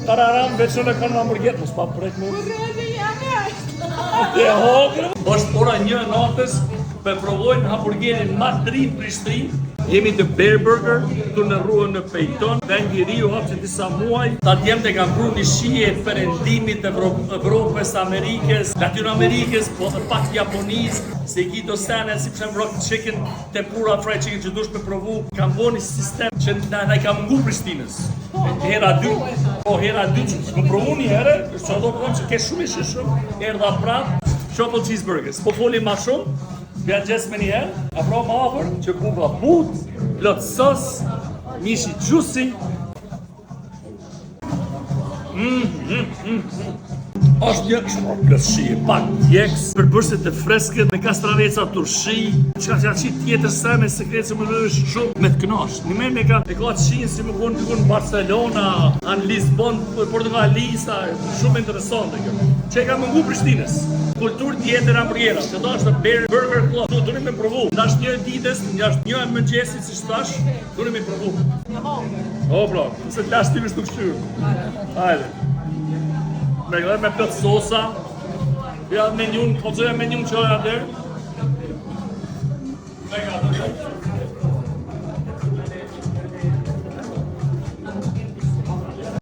Tararam, veç unë e kam hamburger, mos pa prek mu. Dhe hogrë, është ora një e natës, pe provojnë hamburgerin ma të ri në Prishtinë. Jemi te Bear Burger, këtu në rrugën në Pejton, vendi i ri u hap që disa muaj. Ta djemtë e kanë pru një shije të perëndimit të Evropës, Amerikës, Latin Amerikës, po edhe pak Japonisë, se i ki do sene si për shembull rock chicken, tempura fried chicken që dush me provu, kanë bo një sistem që na, na i ka mungu Prishtinës. Hera dytë, po hera dytë që më provu një herë, është që do të them që ke shumë i shijshëm, erdha prap, triple cheeseburgers. Po foli ma shumë, Bja gjes me një herë, afro më afër, që buka but, plot sos, mishi juicy. Mm, mm, mm, mm. është një kështu plot shije, pak djeks, përbërëse të freskët, me kastraveca turshi, çka që qit tjetër sene sekret që më është shumë me të kënash. Një me me ka e ka të shijen si më konë diku në Barcelona, a në Lisbon, Portugali, sa shumë interesante kjo. Që e ka mungu Prishtinës. Kulturë tjetër hamburgera, që do është Bear Burger Club. Tu doni me provu. Ndash një e ditës, ndash një e mëngjesit si thash, doni me provu. Një hongër. O bro, nëse të lash ti me shtu kështu. Hajde. Me me plot sosa. Ja menjun, kallzoja menjun që është atëherë.